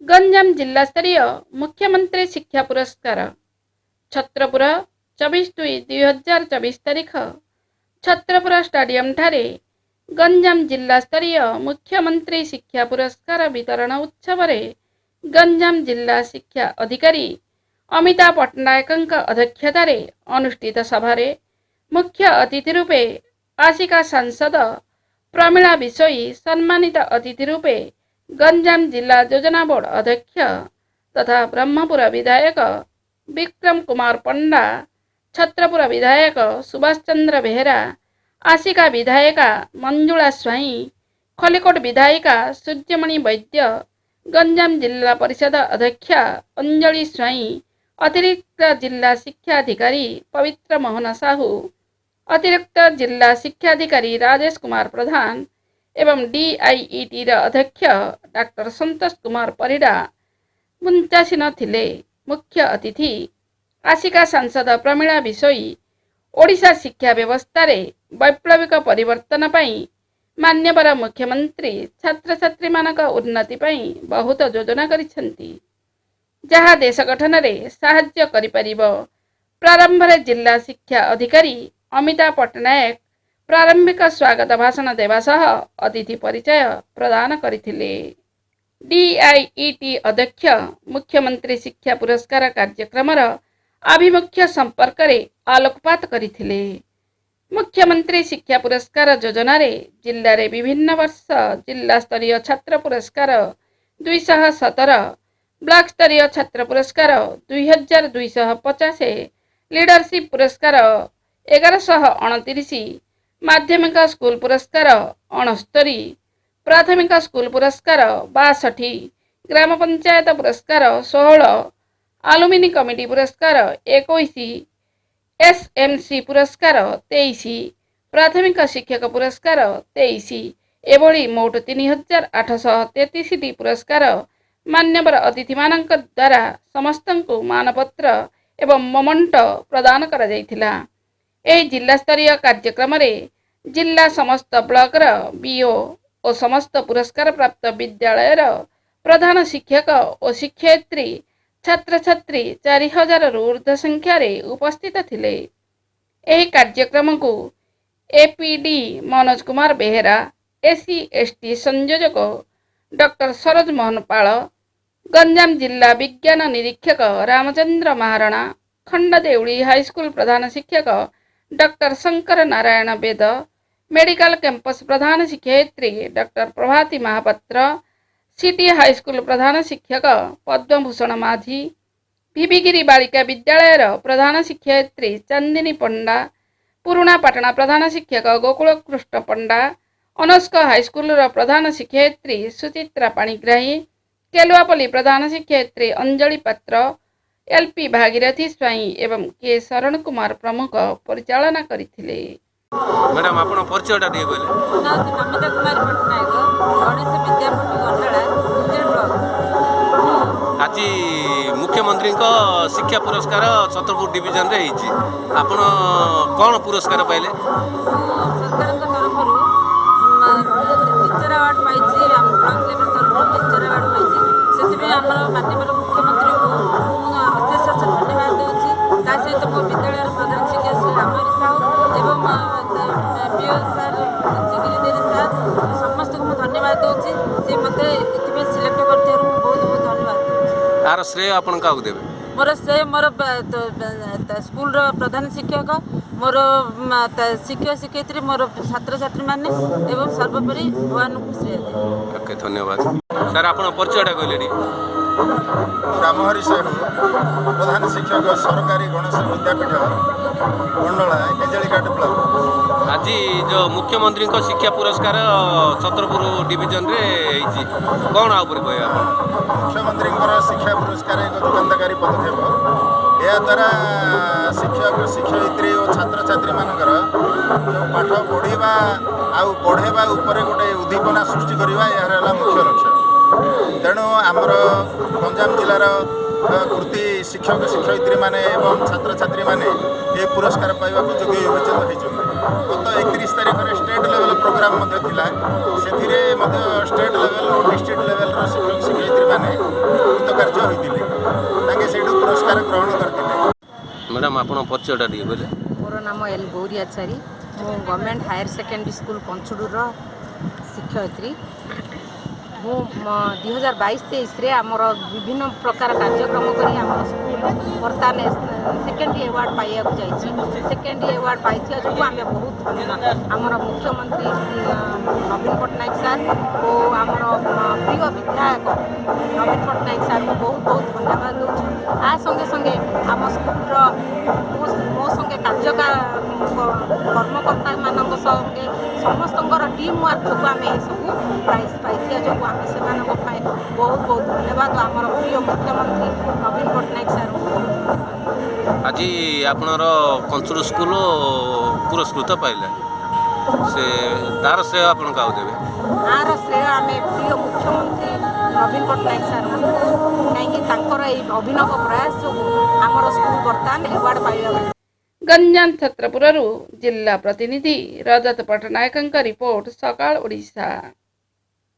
ଗଞ୍ଜାମ ଜିଲ୍ଲାସ୍ତରୀୟ ମୁଖ୍ୟମନ୍ତ୍ରୀ ଶିକ୍ଷା ପୁରସ୍କାର। ଛତ୍ରପୁର, 24/2/2024 ତାରିଖ ଛତ୍ରପୁର ଷ୍ଟାଡିୟମଠାରେ ଗଞ୍ଜାମ ଜିଲ୍ଲାସ୍ତରୀୟ ମୁଖ୍ୟମନ୍ତ୍ରୀ ଶିକ୍ଷା ପୁରସ୍କାର ବିତରଣ ଉତ୍ସବରେ ଗଞ୍ଜାମ ଜିଲ୍ଲା ଶିକ୍ଷା ଅଧିକାରୀ ଅମିତା ପଟ୍ଟନାୟକଙ୍କ ଅଧ୍ୟକ୍ଷତାରେ ଅନୁଷ୍ଠିତ ସଭାରେ ମୁଖ୍ୟ ଅତିଥି ରୂପେ ଆସିକା ସାଂସଦ ପ୍ରମିଳା ବିଷୋୟୀ, ସମ୍ମାନିତ ଅତିଥି ରୂପେ ଗଞ୍ଜାମ ଜିଲ୍ଲା ଯୋଜନା ବୋର୍ଡ ଅଧ୍ୟକ୍ଷ ତଥା ବ୍ରହ୍ମପୁର ବିଧାୟକ ବିକ୍ରମ କୁମାର ପଣ୍ଡା, ଛତ୍ରପୁର ବିଧାୟକ ସୁଭାଷ ଚନ୍ଦ୍ର ବେହେରା, ଆସିକା ବିଧାୟିକା ମଞ୍ଜୁଳା ସ୍ୱାଇଁ, ଖଲିକୋଟ ବିଧାୟିକା ସୂର୍ଯ୍ୟମଣି ବୈଦ୍ୟ, ଗଞ୍ଜାମ ଜିଲ୍ଲା ପରିଷଦ ଅଧ୍ୟକ୍ଷା ଅଞ୍ଜଳି ସ୍ୱାଇଁ, ଅତିରିକ୍ତ ଜିଲ୍ଲା ଶିକ୍ଷାଧିକାରୀ ପବିତ୍ର ମୋହନ ସାହୁ, ଅତିରିକ୍ତ ଜିଲ୍ଲା ଶିକ୍ଷାଧିକାରୀ ରାଜେଶ କୁମାର ପ୍ରଧାନ ଏବଂ ଡିଆଇଇଟିର ଅଧ୍ୟକ୍ଷ ଡାକ୍ତର ସନ୍ତୋଷ କୁମାର ପରିଡ଼ା ମଞ୍ଚାସୀନ ଥିଲେ। ମୁଖ୍ୟ ଅତିଥି ଆସିକା ସାଂସଦ ପ୍ରମିଳା ବିଷୋୟୀ ଓଡ଼ିଶା ଶିକ୍ଷା ବ୍ୟବସ୍ଥାରେ ବୈପ୍ଳବିକ ପରିବର୍ତ୍ତନ ପାଇଁ ମାନ୍ୟବର ମୁଖ୍ୟମନ୍ତ୍ରୀ ଛାତ୍ରଛାତ୍ରୀମାନଙ୍କ ଉନ୍ନତି ପାଇଁ ବହୁତ ଯୋଜନା କରିଛନ୍ତି, ଯାହା ଦେଶ ଗଠନରେ ସାହାଯ୍ୟ କରିପାରିବ। ପ୍ରାରମ୍ଭରେ ଜିଲ୍ଲା ଶିକ୍ଷା ଅଧିକାରୀ ଅମିତା ପଟ୍ଟନାୟକ ପ୍ରାରମ୍ଭିକ ସ୍ୱାଗତ ଭାଷଣ ଦେବା ସହ ଅତିଥି ପରିଚୟ ପ୍ରଦାନ କରିଥିଲେ। ଡିଆଇଇଟି ଅଧ୍ୟକ୍ଷ ମୁଖ୍ୟମନ୍ତ୍ରୀ ଶିକ୍ଷା ପୁରସ୍କାର କାର୍ଯ୍ୟକ୍ରମର ଆଭିମୁଖ୍ୟ ସମ୍ପର୍କରେ ଆଲୋକପାତ କରିଥିଲେ। ମୁଖ୍ୟମନ୍ତ୍ରୀ ଶିକ୍ଷା ପୁରସ୍କାର ଯୋଜନାରେ ଜିଲ୍ଲାରେ ବିଭିନ୍ନ ବର୍ଷ ଜିଲ୍ଲାସ୍ତରୀୟ ଛାତ୍ର ପୁରସ୍କାର 217, ବ୍ଲକ ସ୍ତରୀୟ ଛାତ୍ର ପୁରସ୍କାର 2250, ଲିଡରସିପ୍ ପୁରସ୍କାର 1129, ମାଧ୍ୟମିକ ସ୍କୁଲ ପୁରସ୍କାର 69, ପ୍ରାଥମିକ ସ୍କୁଲ ପୁରସ୍କାର 62, ଗ୍ରାମ ପଞ୍ଚାୟତ ପୁରସ୍କାର 16, ଆଲୁମିନି କମିଟି ପୁରସ୍କାର 21, ଏସ୍ଏମ୍ସି ପୁରସ୍କାର 23, ପ୍ରାଥମିକ ଶିକ୍ଷକ ପୁରସ୍କାର 23, ଏଭଳି ମୋଟ 3833ଟି ପୁରସ୍କାର ମାନ୍ୟବର ଅତିଥିମାନଙ୍କ ଦ୍ୱାରା ସମସ୍ତଙ୍କୁ ମାନପତ୍ର ଏବଂ ମୋମେଣ୍ଟୋ ପ୍ରଦାନ କରାଯାଇଥିଲା। ଏହି ଜିଲ୍ଲାସ୍ତରୀୟ କାର୍ଯ୍ୟକ୍ରମରେ ଜିଲ୍ଲା ସମସ୍ତ ବ୍ଲକର ବିଓ ଓ ସମସ୍ତ ପୁରସ୍କାର ପ୍ରାପ୍ତ ବିଦ୍ୟାଳୟର ପ୍ରଧାନ ଶିକ୍ଷକ ଓ ଶିକ୍ଷୟିତ୍ରୀ, ଛାତ୍ରଛାତ୍ରୀ 4000ରୁ ଉର୍ଦ୍ଧ୍ୱ ସଂଖ୍ୟାରେ ଉପସ୍ଥିତ ଥିଲେ। ଏହି କାର୍ଯ୍ୟକ୍ରମକୁ APD Manoj Kumar Behera, SC ST ସଂଯୋଜକ ଡକ୍ଟର ସରୋଜ ମୋହନ ପାଳ, ଗଞ୍ଜାମ ଜିଲ୍ଲା ବିଜ୍ଞାନ ନିରୀକ୍ଷକ ରାମଚନ୍ଦ୍ର ମହାରଣା, ଖଣ୍ଡଦେଉଳି ହାଇସ୍କୁଲ ପ୍ରଧାନ ଶିକ୍ଷକ doctor Shankar Narayan Bed, medical campus ପ୍ରଧାନ ଶିକ୍ଷୟିତ୍ରୀ doctor Prabhati Mahapatra, city high school ପ୍ରଧାନ ଶିକ୍ଷକ ପଦ୍ମଭୂଷଣ ମାଝୀ, ଭିବିଗିରି ବାଳିକା ବିଦ୍ୟାଳୟର ପ୍ରଧାନ ଶିକ୍ଷୟିତ୍ରୀ ଚାନ୍ଦିନୀ ପଣ୍ଡା, ପୁରୁଣାପାଟଣା ପ୍ରଧାନ ଶିକ୍ଷକ ଗୋକୁଳକୃଷ୍ଣ ପଣ୍ଡା, ଅନସ୍କ ହାଇସ୍କୁଲର ପ୍ରଧାନ ଶିକ୍ଷୟିତ୍ରୀ ସୁଚିତ୍ରା ପାଣିଗ୍ରାହୀ, କେଲୁଆପଲ୍ଲୀ ପ୍ରଧାନ ଶିକ୍ଷୟିତ୍ରୀ ଅଞ୍ଜଳି ପାତ୍ର, ଏଲ୍ପି ଭାଗୀରଥୀ ସ୍ୱାଇଁ ଏବଂ କେ ଶରଣ କୁମାର ପ୍ରମୁଖ ପରିଚାଳନା କରିଥିଲେ। ମ୍ୟାଡ଼ାମ୍, ଆପଣ ପରିଚୟଟା ଟିକେ କହିଲେ। ମୋ ନାଁ ହେଉଛି ନମିତା କୁମାରୀ ପଟ୍ଟନାୟକ, ଗଣେଶ ବିଦ୍ୟାପୀଠ, ଗଣ୍ଡଳା, ହିଞ୍ଜିଳି ବ୍ଲକ। ଆଜି ମୁଖ୍ୟମନ୍ତ୍ରୀଙ୍କ ଶିକ୍ଷା ପୁରସ୍କାର ଛତ୍ରପୁର ଡିଭିଜନରେ ହେଇଛି। ଆପଣ କ'ଣ ପୁରସ୍କାର ପାଇଲେ? ମୁଁ ସରକାରଙ୍କ ତରଫରୁ ଟିଚର ଆୱାର୍ଡ଼ ପାଇଛି। ଆମ ବ୍ଲକ ଲେଭେଲ ତରଫରୁ ଟିଚର ଆୱାର୍ଡ଼ ପାଇଛି। ସେଥିପାଇଁ ଆମର ମାନ୍ୟବର ମୁଖ୍ୟମନ୍ତ୍ରୀଙ୍କୁ ମୁଁ ଅଶେଷ ଅଶେଷ ଧନ୍ୟବାଦ ଦେଉଛି। ତା ସହିତ ମୋ ବିଦ୍ୟାଳୟର ପ୍ରଧାନ ଶିକ୍ଷକ ଶ୍ରୀ ରାମହରି ସାହୁ ଏବଂ ବିଓ ସାର୍ ଗିରିଧରୀ ସାର୍, ସମସ୍ତଙ୍କୁ ମୁଁ ଧନ୍ୟବାଦ ଦେଉଛି। ସେ ମୋତେ ଏଥିପାଇଁ ସିଲେକ୍ଟ କରିଥିବାରୁ ମୁଁ ବହୁତ ବହୁତ ଧନ୍ୟବାଦ ଦେଉଛି। ତାର ଶ୍ରେୟ ଆପଣ କାହାକୁ ଦେବେ? ମୋର ସେ ମୋର ସ୍କୁଲର ପ୍ରଧାନ ଶିକ୍ଷକ, ମୋର ଶିକ୍ଷକ ଶିକ୍ଷୟିତ୍ରୀ, ମୋର ଛାତ୍ରଛାତ୍ରୀମାନେ ଏବଂ ସର୍ବୋପରି ଭଗବାନଙ୍କୁ ଶ୍ରେୟ ଦେବି। ଓକେ, ଧନ୍ୟବାଦ ସାର୍। ଆପଣ ପରିଚୟଟା କହିଲେ ଟିକେ। ରାମହରି ସାହୁ, ପ୍ରଧାନ ଶିକ୍ଷକ, ସରକାରୀ ଗଣେଶ ବିଦ୍ୟାପୀଠ, ଗଣ୍ଡଳା, ହିଞ୍ଜିଳିକାଟ ବ୍ଲକ। ଆଜି ଯେଉଁ ମୁଖ୍ୟମନ୍ତ୍ରୀଙ୍କ ଶିକ୍ଷା ପୁରସ୍କାର ଛତ୍ରପୁର ଡିଭିଜନରେ ହେଇଛି, କ'ଣ ଆ ଉପରେ କହିବେ ଆପଣ? ମୁଖ୍ୟମନ୍ତ୍ରୀଙ୍କର ଶିକ୍ଷା ପୁରସ୍କାର ଏକ ଯୁଗାନ୍ତକାରୀ ପଦକ୍ଷେପ। ଏହାଦ୍ୱାରା ଶିକ୍ଷକ, ଶିକ୍ଷୟିତ୍ରୀ ଓ ଛାତ୍ରଛାତ୍ରୀମାନଙ୍କର ଯେଉଁ ପାଠ ପଢ଼ିବା ଆଉ ପଢ଼େଇବା ଉପରେ ଗୋଟେ ଉଦ୍ଦୀପନା ସୃଷ୍ଟି କରିବା ଏହାର ହେଲା ମୁଖ୍ୟ ଲକ୍ଷ୍ୟ। ତେଣୁ ଆମର ଗଞ୍ଜାମ ଜିଲ୍ଲାର କୃତି ଶିକ୍ଷକ ଶିକ୍ଷୟିତ୍ରୀମାନେ ଏବଂ ଛାତ୍ରଛାତ୍ରୀମାନେ ଏ ପୁରସ୍କାର ପାଇବାକୁ ଯୋଗ୍ୟ ବିବେଚିତ ହୋଇଛନ୍ତି। ଗତ 31 ତାରିଖରେ ଷ୍ଟେଟ୍ ଲେଭେଲ୍ ପ୍ରୋଗ୍ରାମ୍ ମଧ୍ୟ ଥିଲା। ସେଥିରେ ମଧ୍ୟ ଷ୍ଟେଟ୍ ଲେଭେଲ୍ ଓ ଡିଷ୍ଟ୍ରିକ୍ଟ ଲେଭେଲ୍ର ଶିକ୍ଷକ ଶିକ୍ଷୟିତ୍ରୀମାନେ ଆପଣଙ୍କ ପରିଚୟଟା ଟିକେ କହିଲେ। ମୋର ନାମ ଏଲ୍ ଗୌରୀ ଆଚାରୀ। ମୁଁ ଗଭର୍ଣ୍ଣମେଣ୍ଟ ହାୟର ସେକେଣ୍ଡାରୀ ସ୍କୁଲ କଞ୍ଚୁଡ଼ୁର ଶିକ୍ଷୟିତ୍ରୀ। ମୁଁ 2022-23ରେ ଆମର ବିଭିନ୍ନ ପ୍ରକାର କାର୍ଯ୍ୟକ୍ରମ କରି ଆମର ସ୍କୁଲ ବର୍ତ୍ତମାନ ସେକେଣ୍ଡ ଆୱାର୍ଡ଼ ପାଇବାକୁ ଯାଇଛି। ସେକେଣ୍ଡ ଆୱାର୍ଡ଼ ପାଇଥିବା ଯୋଗୁଁ ଆମେ ବହୁତ ଧନ୍ୟ। ଆମର ମୁଖ୍ୟମନ୍ତ୍ରୀ ନବୀନ ପଟ୍ଟନାୟକ ସାର୍ ଓ ଆମର ପ୍ରିୟ ବିଧାୟକ ନବୀନ ପଟ୍ଟନାୟକ ସାର୍ଙ୍କୁ ବହୁତ ବହୁତ ଧନ୍ୟବାଦ ଦେଉଛୁ। ତା ସଙ୍ଗେ ସଙ୍ଗେ ଆମ ସ୍କୁଲର ମୋ ସଙ୍ଗେ କାର୍ଯ୍ୟକାର କର୍ମକର୍ତ୍ତାମାନଙ୍କ ସଙ୍ଗେ ସମସ୍ତଙ୍କର ଟିମ୍ ୱାର୍କ ଯୋଗୁଁ ଆମେ ଏସବୁ ପ୍ରାଇଜ୍ ପାଇଥିବା ଯୋଗୁଁ ଆମେ ସେମାନଙ୍କ ପାଇଁ ବହୁତ ବହୁତ ଧନ୍ୟବାଦ। ଆମର ପ୍ରିୟ ମୁଖ୍ୟମନ୍ତ୍ରୀ ନବୀନ ପଟ୍ଟନାୟକ ସାର୍ଙ୍କୁ ବହୁତ ଧନ୍ୟବାଦ। ଆଜି ଆପଣଙ୍କର କଞ୍ଚୁଡ଼ ସ୍କୁଲ ପୁରସ୍କୃତ ପାଇଲେ, ସେ ତାର ଶ୍ରେୟ ଆପଣ କାହାକୁ ଦେବେ? ଆର ଶ୍ରେୟ ଆମେ ପ୍ରିୟ ମୁଖ୍ୟମନ୍ତ୍ରୀ ନବୀନ ପଟ୍ଟନାୟକ ସାର୍ଙ୍କୁ ଦେଉଛୁ, କାହିଁକି ତାଙ୍କର ଏଇ ଅଭିନବ ପ୍ରୟାସ ଯୋଗୁଁ ଆମର ସ୍କୁଲ ବର୍ତ୍ତମାନ ଆୱାର୍ଡ଼ ପାଇବାକୁ ଗଞ୍ଜାମ ଛତ୍ରପୁରରୁ ଜିଲ୍ଲା ପ୍ରତିନିଧି ରଜତ ପଟ୍ଟନାୟକଙ୍କ ରିପୋର୍ଟ, ସକାଳ ଓଡ଼ିଶା।